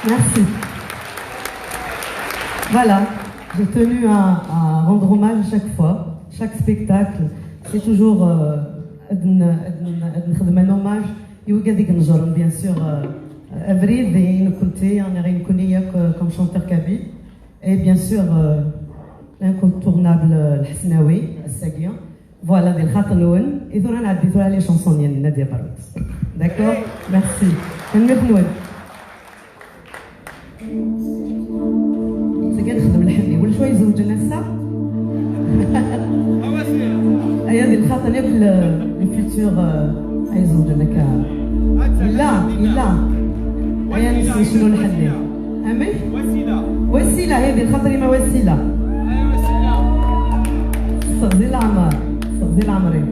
Merci. Voilà, j'ai tenu à rendre hommage à chaque fois, chaque spectacle, c'est toujours un hommage. Bien sûr, comme chanteur kabyle, et bien sûr l'incontournable Hasnaoui, Assagia. Voilà, des khatanoun, et on a les chansons de Nadia Baroud. D'accord? Merci. كنخدم الحني ولا شويه يزوج الناس ايا ديال الخاطر ياك الفيتور يزوج لك لا لا ايا نسي شنو الحني امي وسيله وسيله هي ديال الخاطر ما وسيله وسيله صغزي العمر صغزي العمري.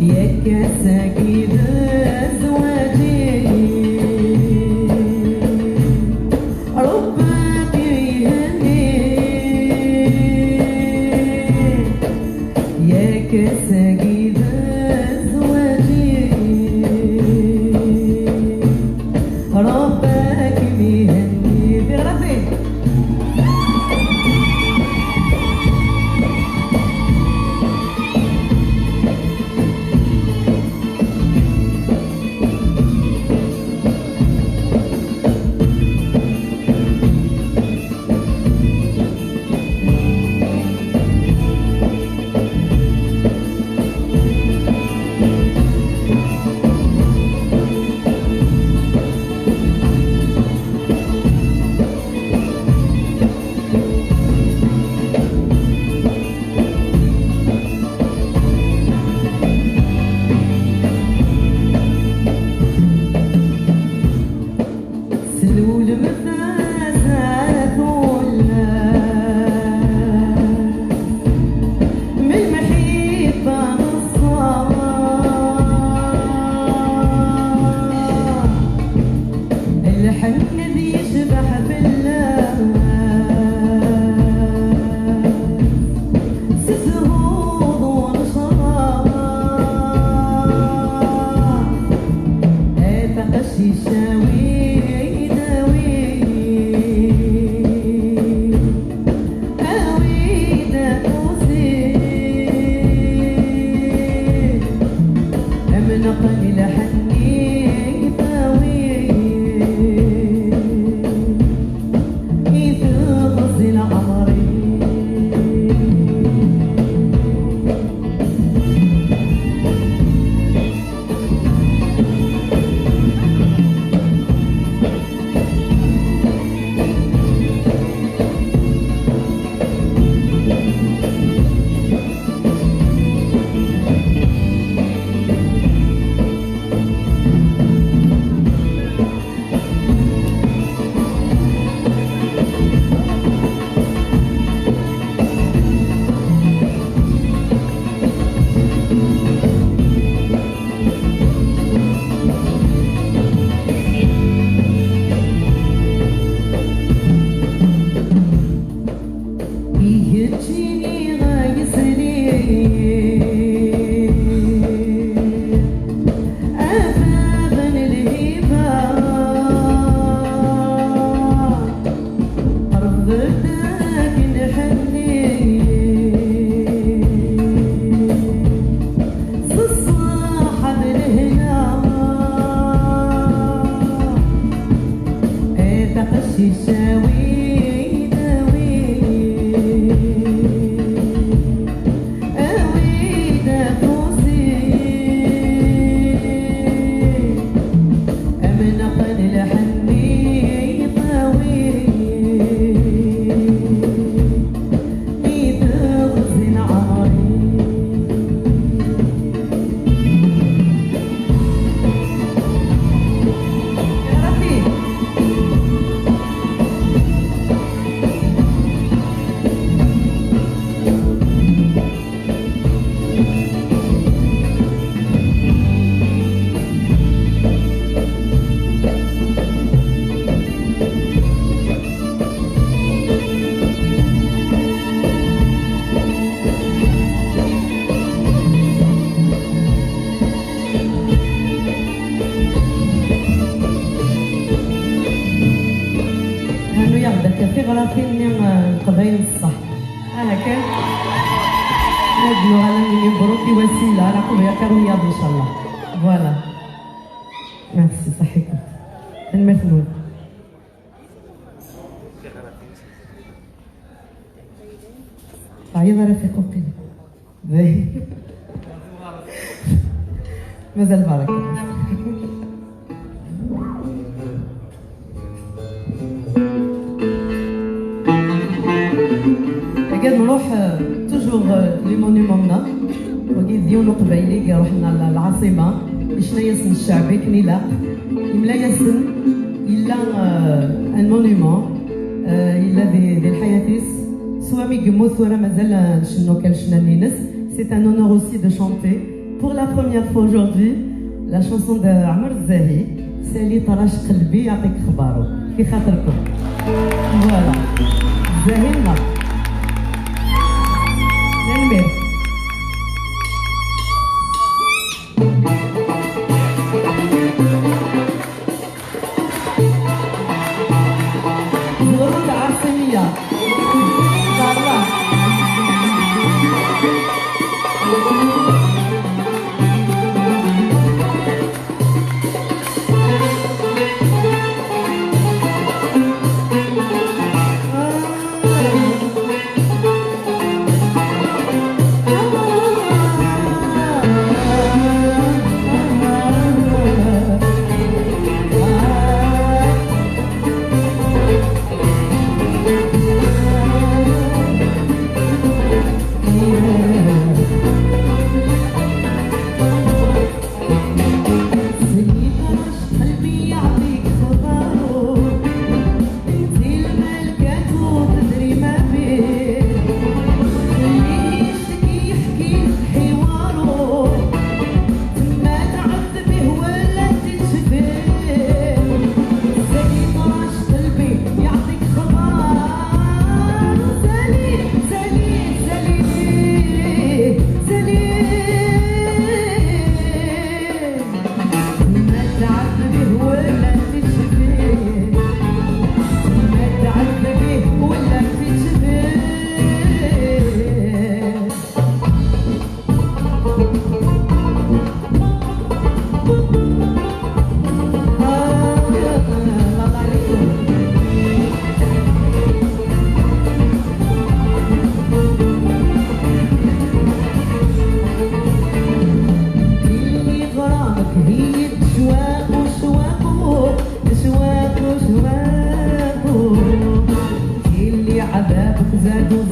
يا كساكي زواجي. مهني في غرفي. القبايل الصح هكا هاد اللي مبروك وسيلة على قبيلة كروياض ان شاء الله. voilà merci صحيكم المثلون. عيط رفيق وقيل باهي مازال بركة. نروح toujours les monuments نا وكي ديونو قبايلي كي رحنا للعاصمه شنا ياسن الشعبي كنيلا يملا ياسن الا un monument الا دي الحياتيس سوا مي كموت ولا مازال نشنو كان شنا نينس. C'est un honneur aussi de chanter pour la première fois aujourd'hui la chanson de عمر الزاهي سالي طراش قلبي يعطيك خبارو في خاطركم. voilà زاهي الله نمر.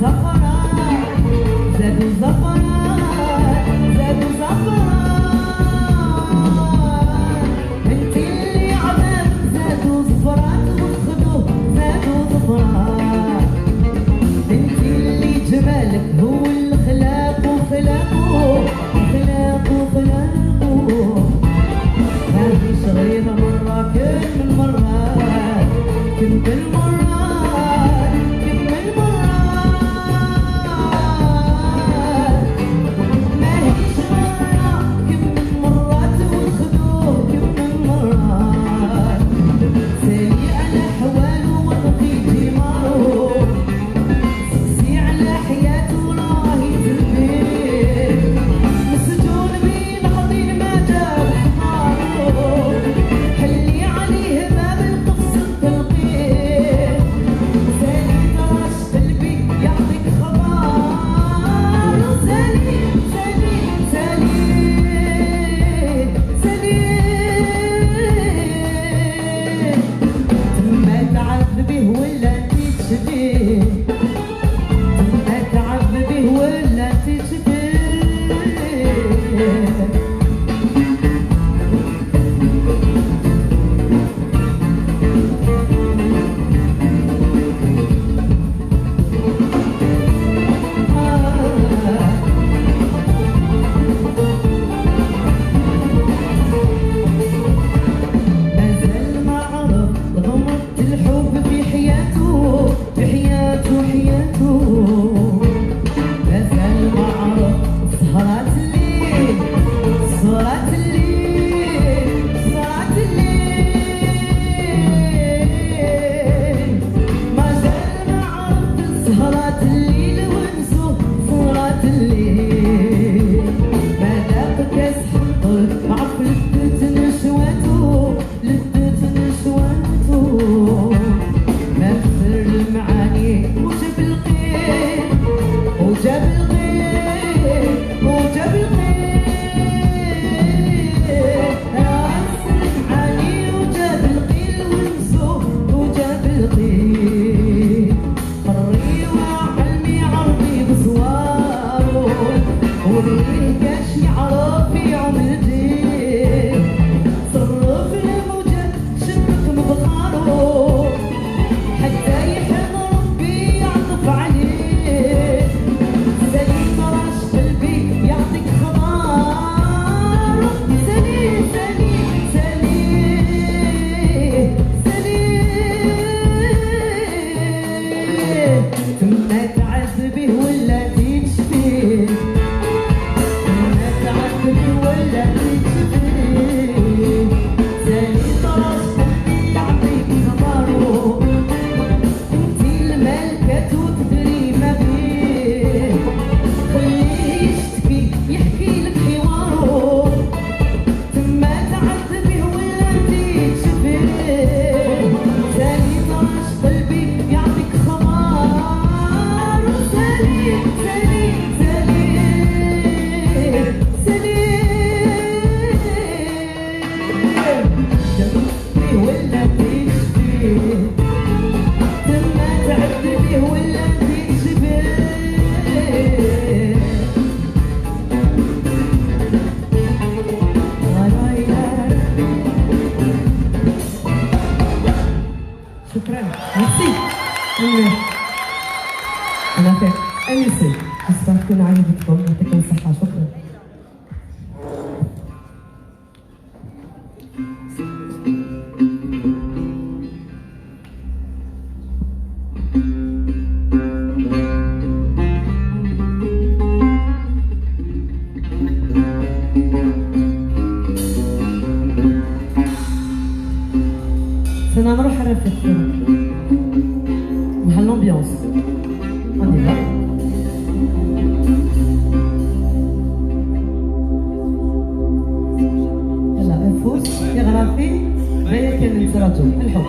زفرات، زادوا زفرات، زادوا زفرات. انت اللي عذاب زادوا زفرات وخدوه زادوا زفرات. انت اللي جمالك هو اللي خلاقو خلاقو خلاقو خلاقو. ماهيش غريبة مرة كم المرات، كم المرات، كم المرات. ماهيش مرة كم المرات وخدوه كم المرات. سالي على حوالو وبقي جمارو، سقسي على حياتو راهي تبيه. مسجون بين حضين ما جاب حمارو، حلي عليه باب القفص التلقيه. سالي طرش قلبي يعطيك خبار، سالي سالي سالي سالي. تما تعذبيه ولا تشفيه، تما تعذبيه ولا تشفيه. مازال ما عرف غمضة الحب في حياته، في حياته حياته. مازال ما عرف سهرات الليل، سهرات الليل، سهرات الليل. مازال ما عرف سهرات الليل ونسو سهرات الليل. ما ذاق كاس حنطر عرف لذة نشواتو، لذة نشواتو. ما خسر المعاني وجاب القيل، وجاب القيل، وجاب القيل. خسر المعاني وجاب القيل ونسو وجاب القيل. قري وعلمي عرضي بصوارو، وريه كاش يعرف يعمل دين. صرف الموجة شبك مبخارو، حتى يحن ربي يعطف عليه. سالي طرش قلبي يعطيك خبار، سالي سالي سالي سالي. تما تعذبيه ولا تنشفيه، تما تعذبيه ولا تنشفيه. سالي طرش قلبي يعطيك خبارو، انتي الملكة وتدري ما بيه. خليه يشتكي يحكي لك حوارو، تما تعذبيه ولا انتي تشفيه. سالي طرش قلبي يعطيك خبار، سالي سالي سالي سالي. تعذبيه ولا تشفيه، تما تعذبيه ولا تشفيه. شكرا، ميرسي. أنا فيك أنسي، j'espère تكون عجبتكم، يعطيكم الصحة، شكرا. سنة نروح رافق مع l'ambiance. On y va. يلا افوز يا غرافي غير كان نتراجو الحب.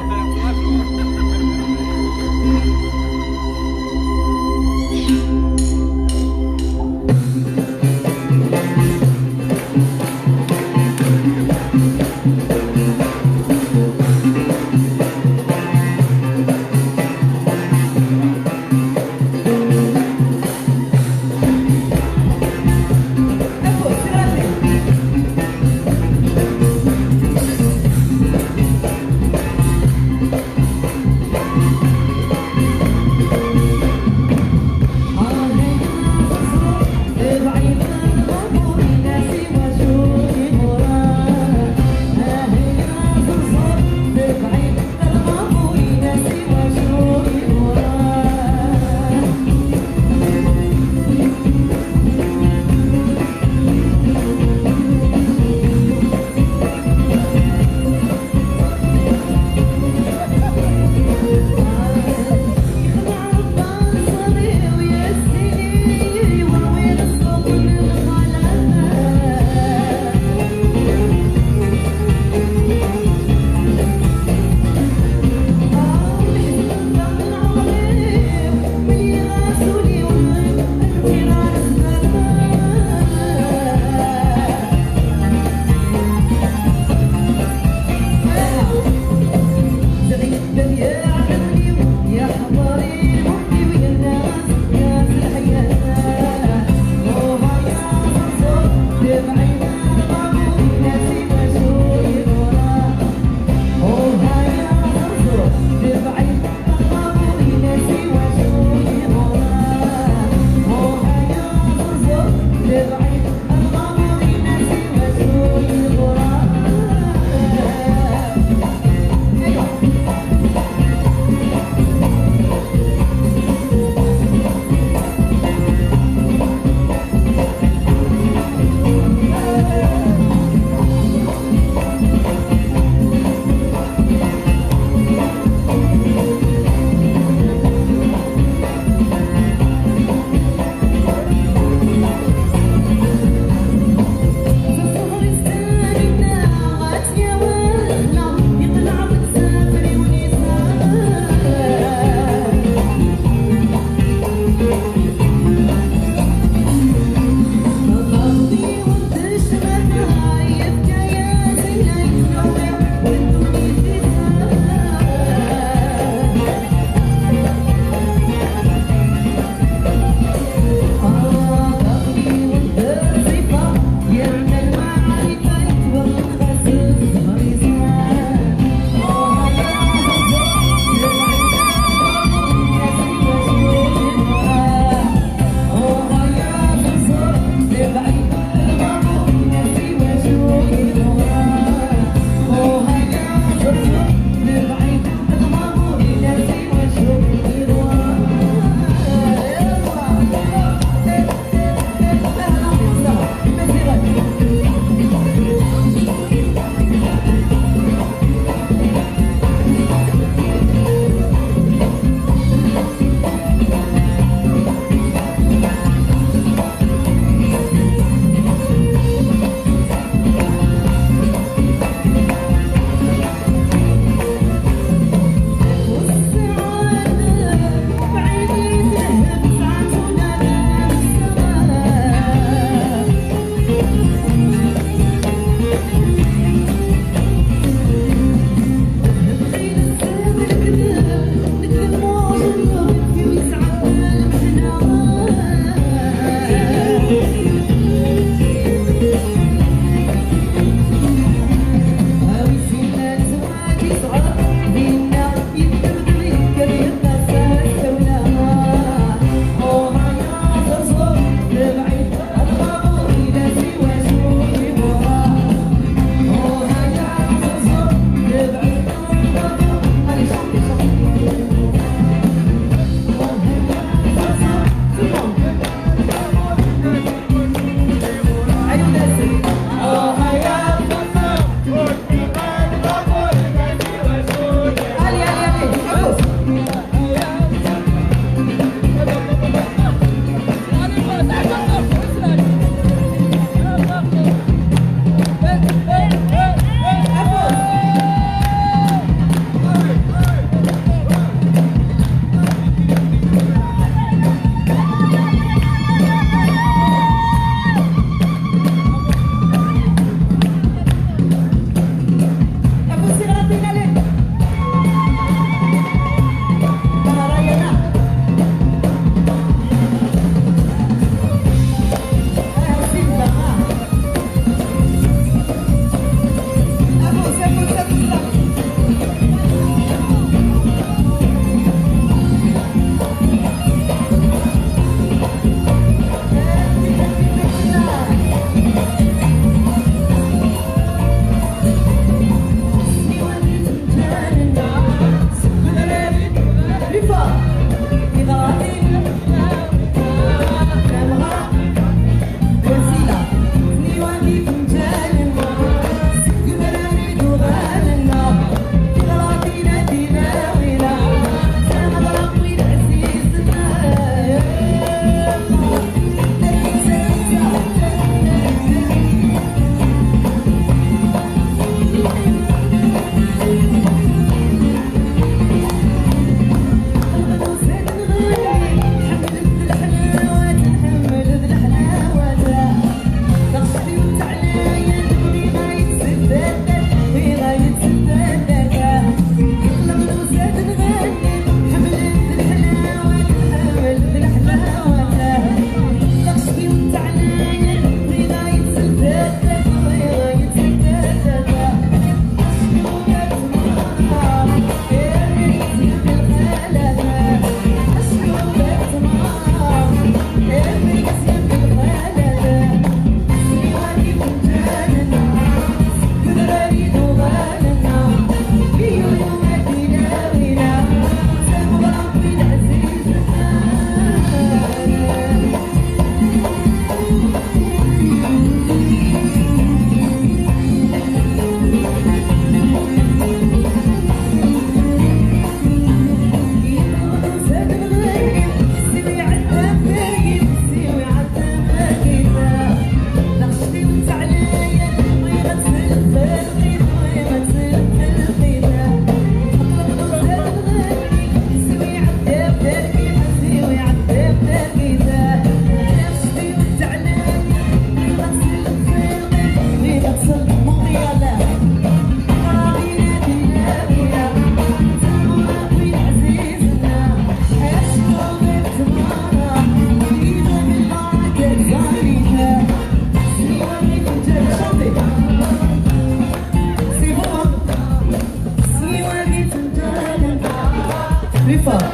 Plus fort.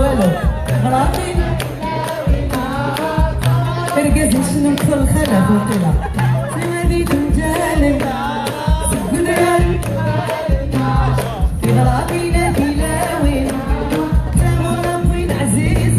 والو غلاطي ترقز شنو نكثر الخلف وقيلا سوادي فنجان سكنان في غلاطينا في لاوين تامر وين عزيز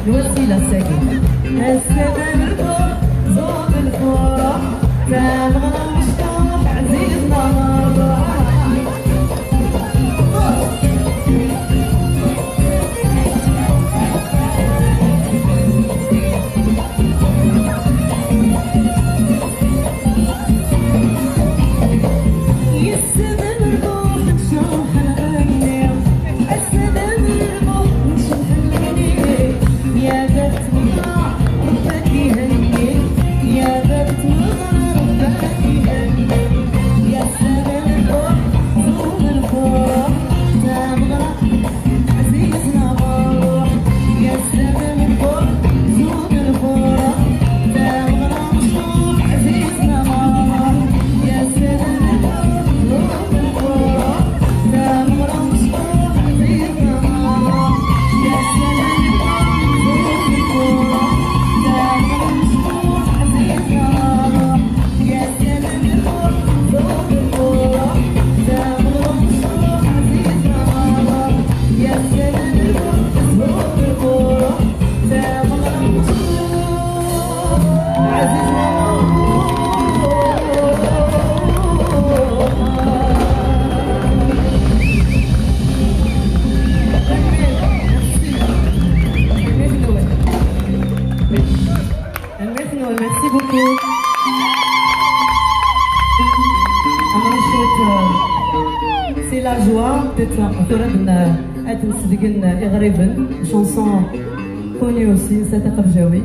الوسيلة الساكنة السلام الفوق زوب الفوق تامغرا مشتاق عزيزنا مرضى. Merci beaucoup. C'est la joie, peut-être chanson connue aussi, c'est Jaoui.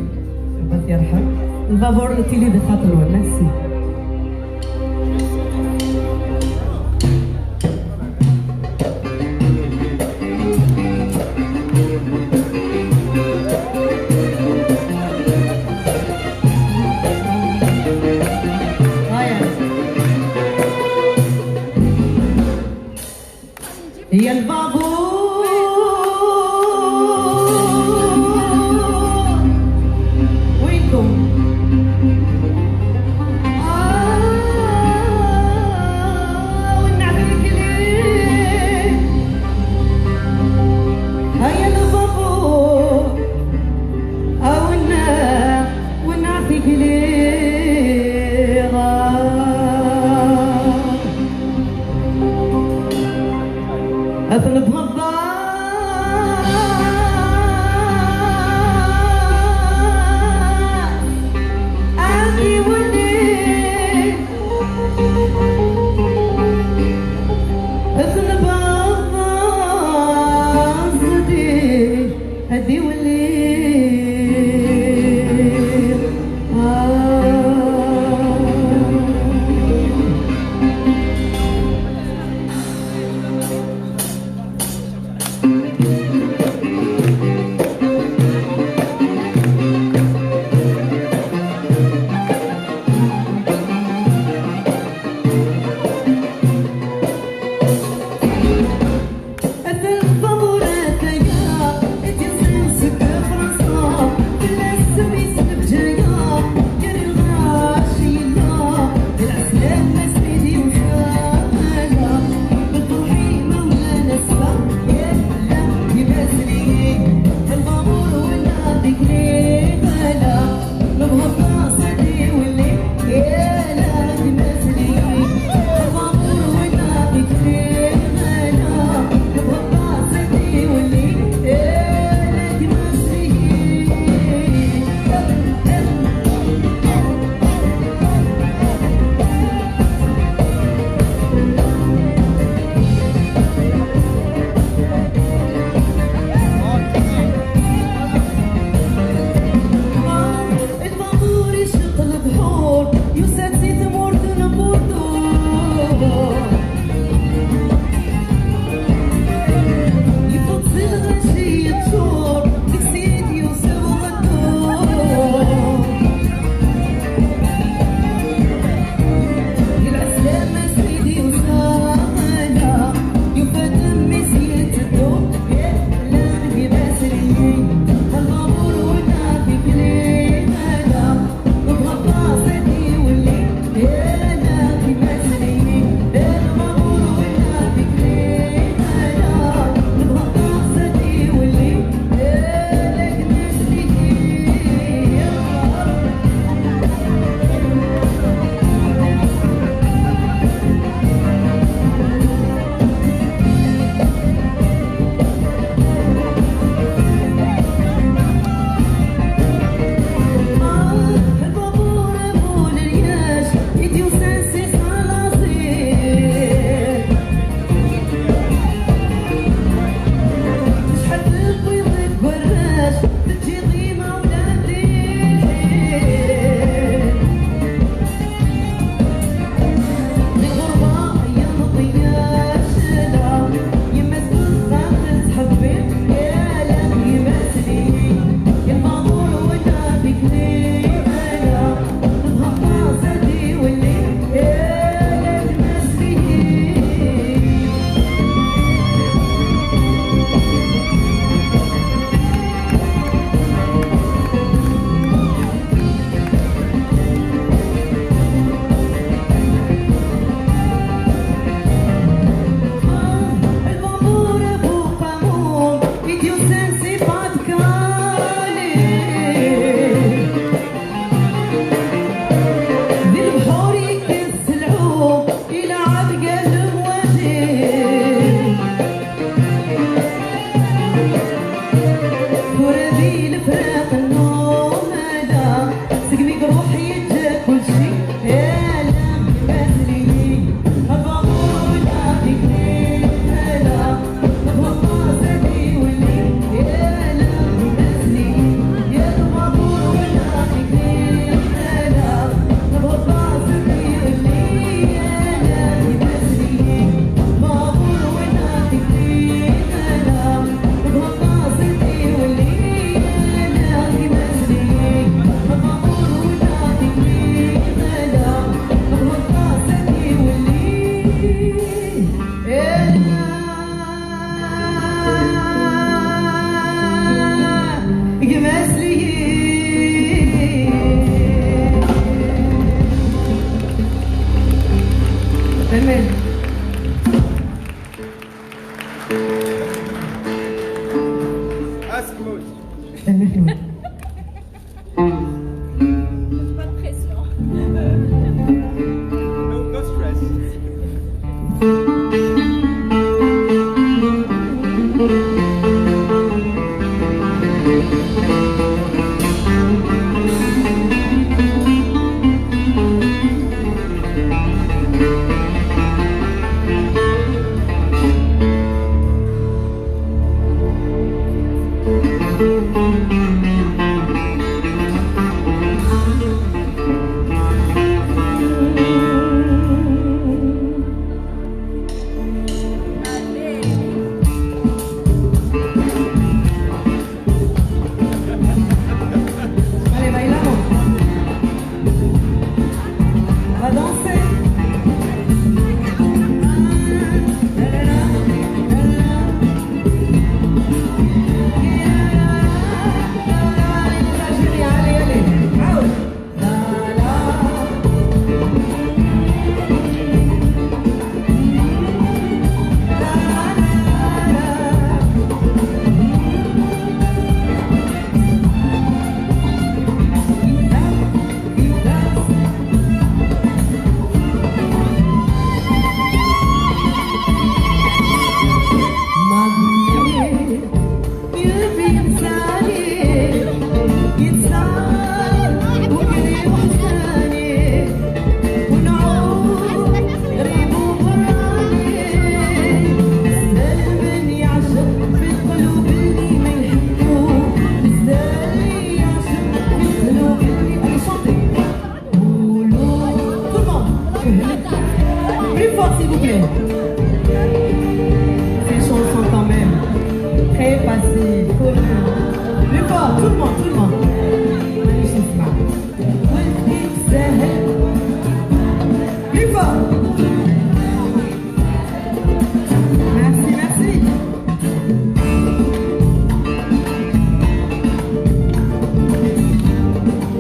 On va voir le télé de Khatloua. Merci. يا البابور وينكم؟ والنعم الكليل هيا البابور والنعم الكليل أثنب غضاء أبي ولي أثنب غضاء زدي هدي ولي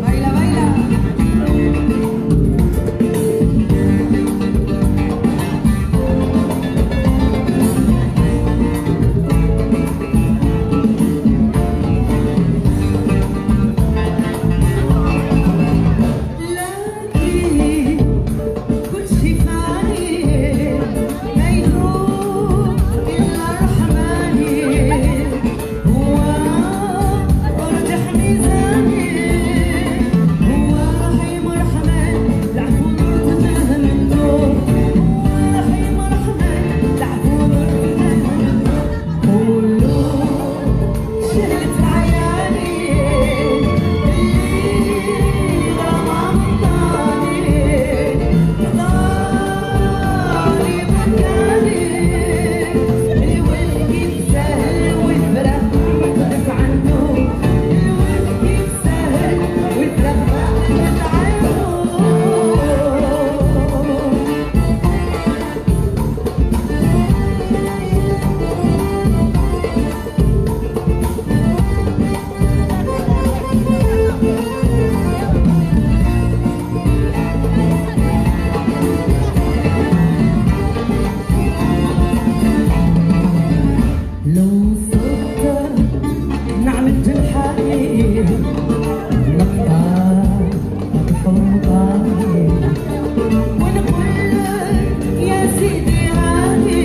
Baila, baila. لكن كل شي فاني ما يدوم إلا رحماني، هو رجح ميزاني، هو رحيم رحمن العفو نرتجاه منه، هو رحيم رحمن العفو نرتجاه منه. قولوا شهدت عياني اللي غرام عطاني، عطاني مكاني، الولد كيف سهل والفراق ما قدرت عنه، الولد كيف سهل والفراق ما قدرت عنه. لو صرت نعمل جنحاني نقطع بحوطاني، ونقول لك يا سيدي هاني،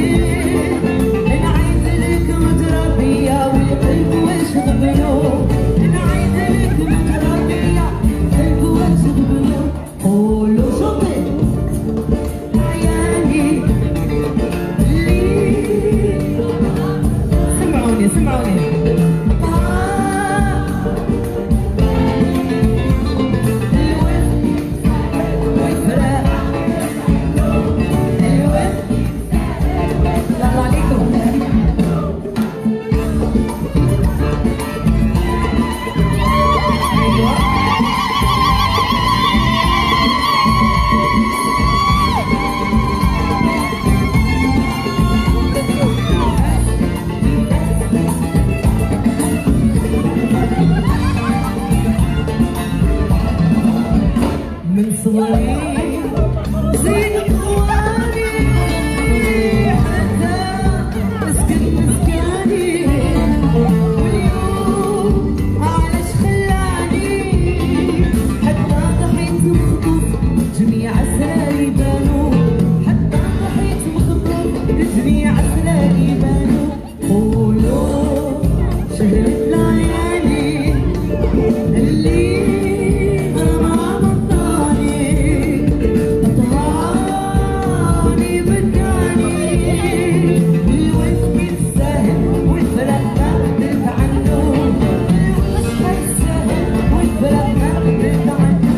نعيد لك متربية والقلب واش غبنو، نعيد لك متربية القلب واش غبنو. قولوا شوطي عياني اللي سمعوني سمعوني. الولد والفراق الولد. السلام عليكم. ايوه من صغري زين اخواني حتى اسكن مسكاني، واليوم علاش خلاني حتى ضحيت مخطوف جميع اسراري بانو، حتى ضحيت مخطوف جميع اسراري بانو. قولوا شهرت العيالي اللي غرام عطاني، عطاني مكاني، الولد كيف سهل والفراق ما قدرت عنه، الولد سهل والفراق ما قدرت عنه.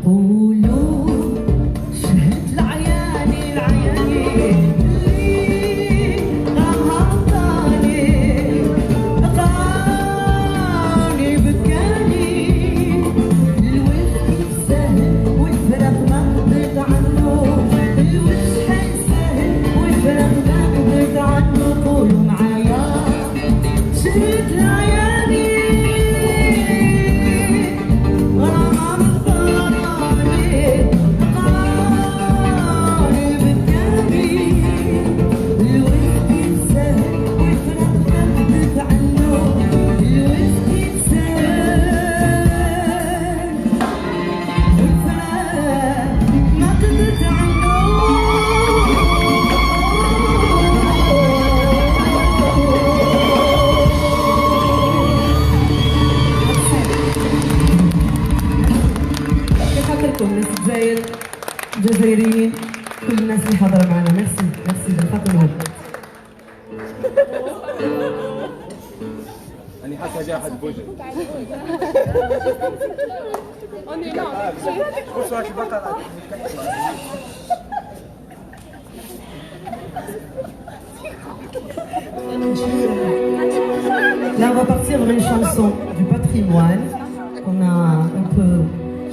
قولوا شهدت العياني العياني اللي غرامها عطاني، عطاني بكاني، الولد كيف سهل والفراق ما قدرت عنه، الولد شحال سهل والفراق ما قدرت عنه. قولوا معايا شهدت العياني غرام عطاني، عطاني بكاني، الولد كيف سهل والفراق ما قدرت عنه، الولد كيف سهل والفراق ما قدرت عنه. خاطركم ناس الجزائر، الجزائريين، كل الناس اللي حاضره معنا. merci merci بالخاطرهم. أنا On est là. Là, on va partir vers une chanson du patrimoine qu'on a un peu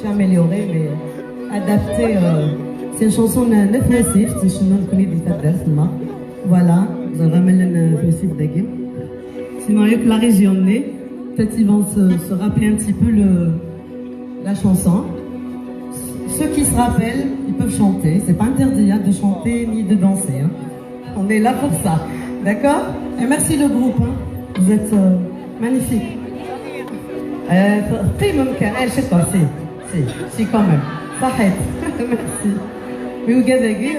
améliorée, mais adaptée. C'est une chanson de Nef Massif, c'est une chanson qu'on connaît. Voilà, vous avez ramené le Massif d'Aguin. Sinon, avec la région née, peut-être ils vont se rappeler un petit peu la chanson. Ceux qui se rappellent, ils peuvent chanter. C'est pas interdit, hein, de chanter ni de danser. Hein. On est là pour ça. D'accord? Et merci le groupe. Hein. Vous êtes magnifiques. Je sais pas, si, si, si quand même. Ça aide. Merci. Mais vous gagnez,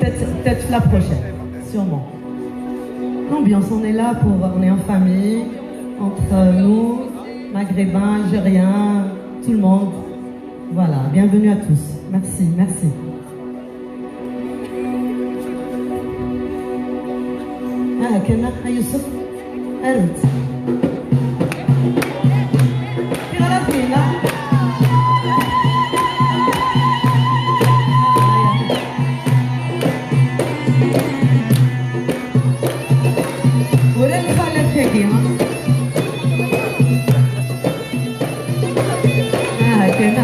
peut-être la prochaine, sûrement. L'ambiance, on est là pour, on est en famille, entre nous, maghrébins, algériens, tout le monde. Voilà, bienvenue à tous. Merci, merci. Ah, كان يوسف أرد. ولا الخالة تاعي ها كان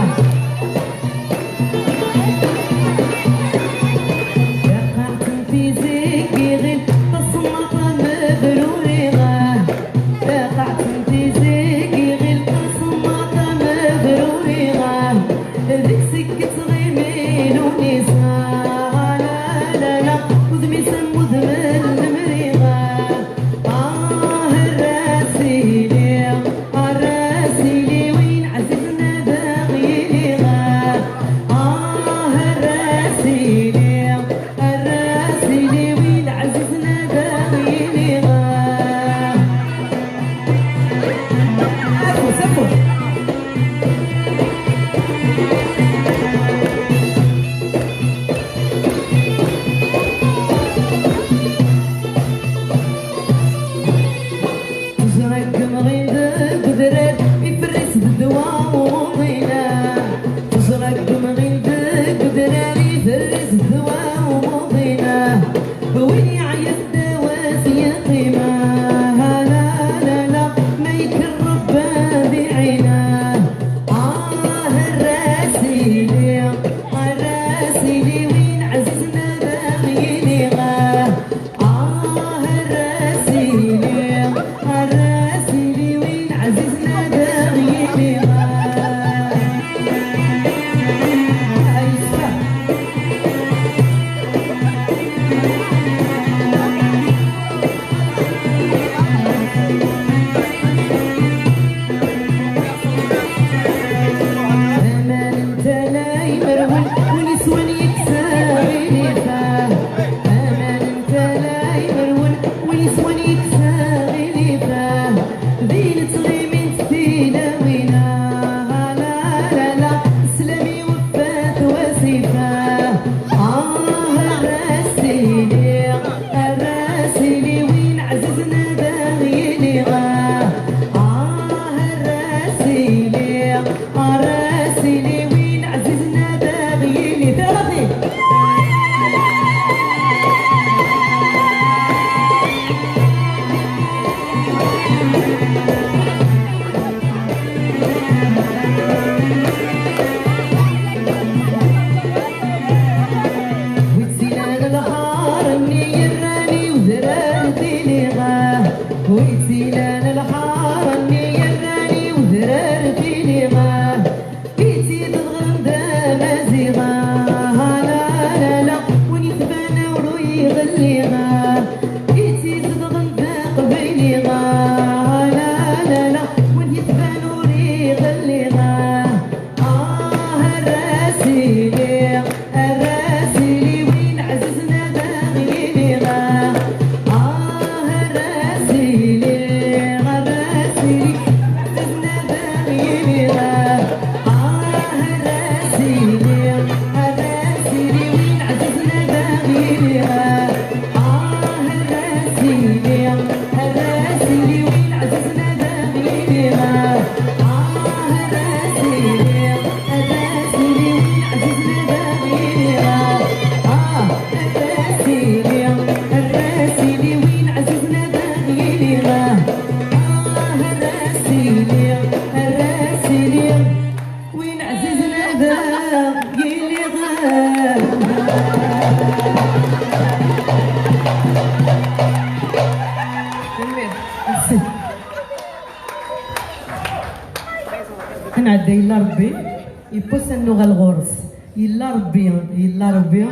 ويتسيلان الحار اني يراني وذرارتي لي غاه. نعدي إلا ربي يبوس النوغ الغرس إلا ربي إلا ربي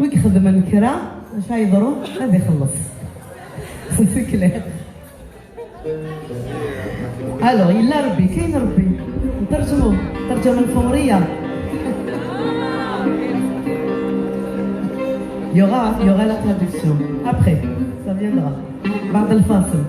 ويخدم الكرا اش يضرو غادي يخلص c'est clair. Alors إلا ربي كاين ربي نترجمو الترجمة الفورية. Il y aura la traduction. Après, ça viendra. بعد الفاصل.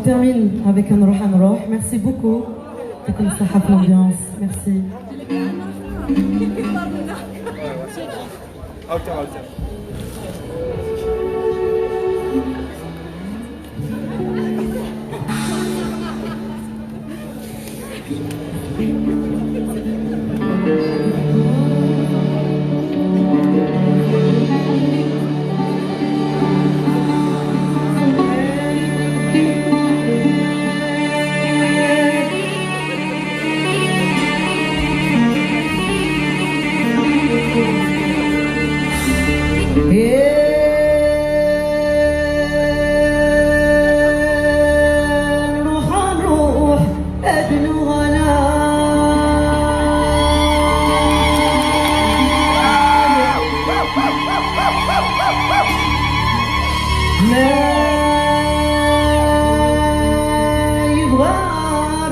termine avec un نروح نروح. Merci beaucoup. يعطيكم الصحة في l'ambiance. Merci. نروح نروح أدنو غلا ما يبغى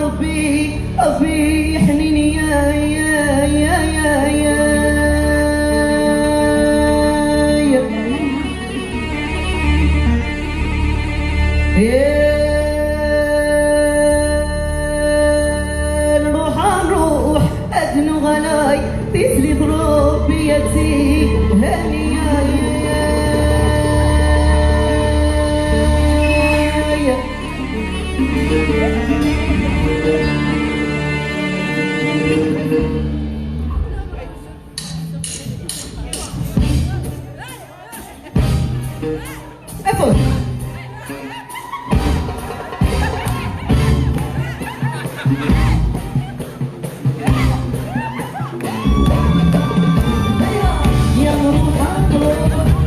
ربي ربي حنيني يا يا يا يا يا يا نروح نروح أدنو غلاي تسلي ضربيتي هاني يا يا يا. أفوز. يا نروح نروح.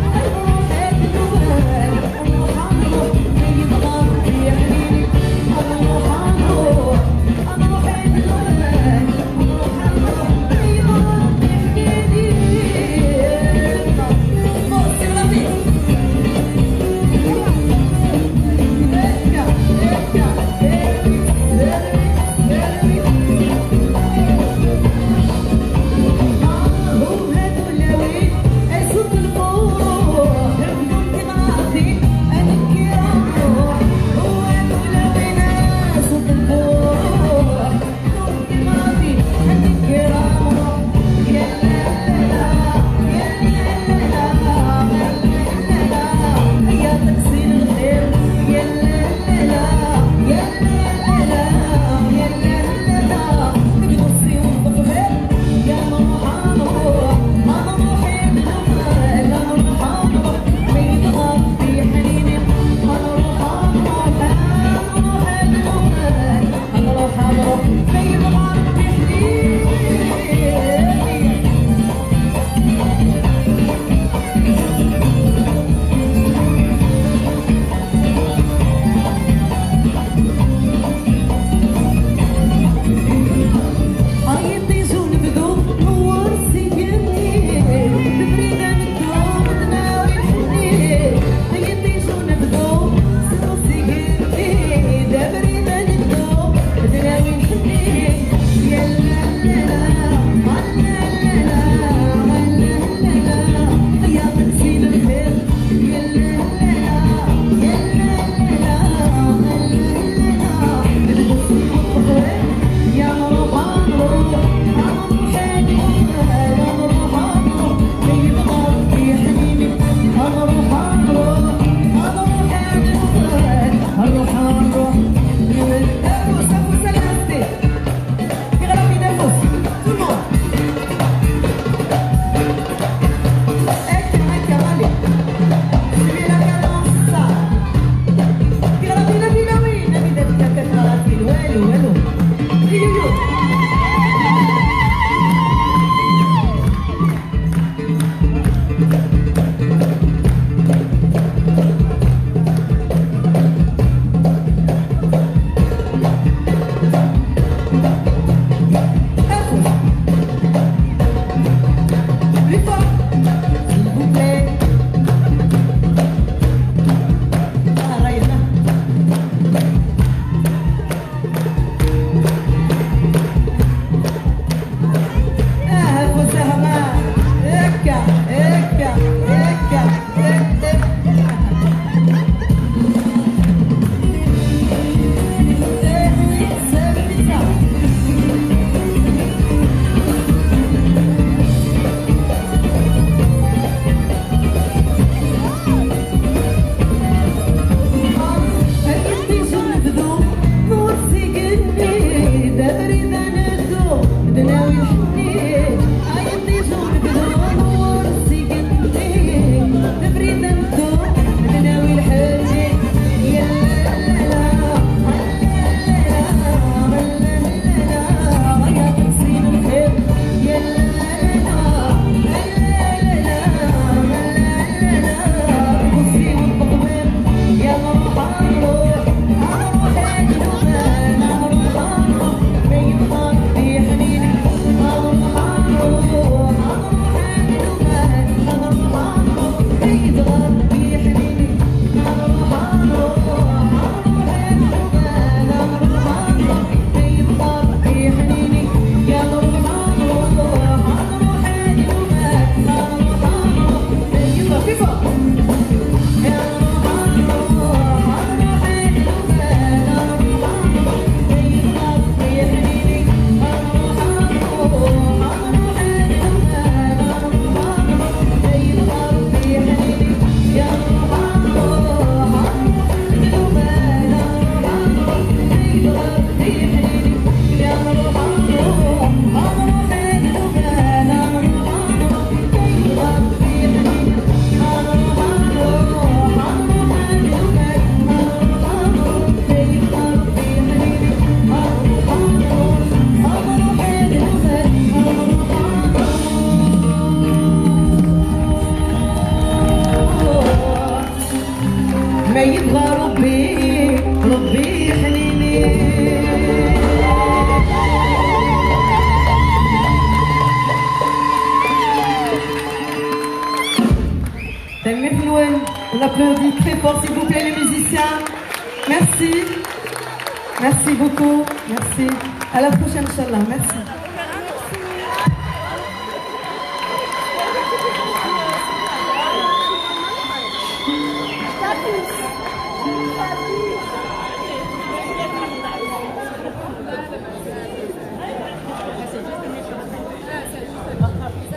Tanemmirt. On applaudit très fort, s'il vous plaît, les musiciens. Merci. Merci beaucoup. Merci. À la prochaine, إن شاء الله. Merci.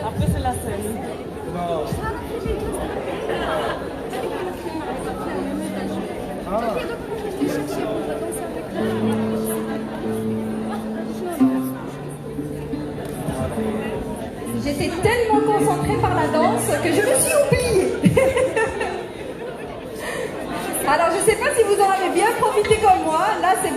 Après, c'est la scène. J'étais tellement concentrée par la danse que je me suis oubliée. Alors, je ne sais pas si vous en avez bien profité comme moi. Là, c'est bon.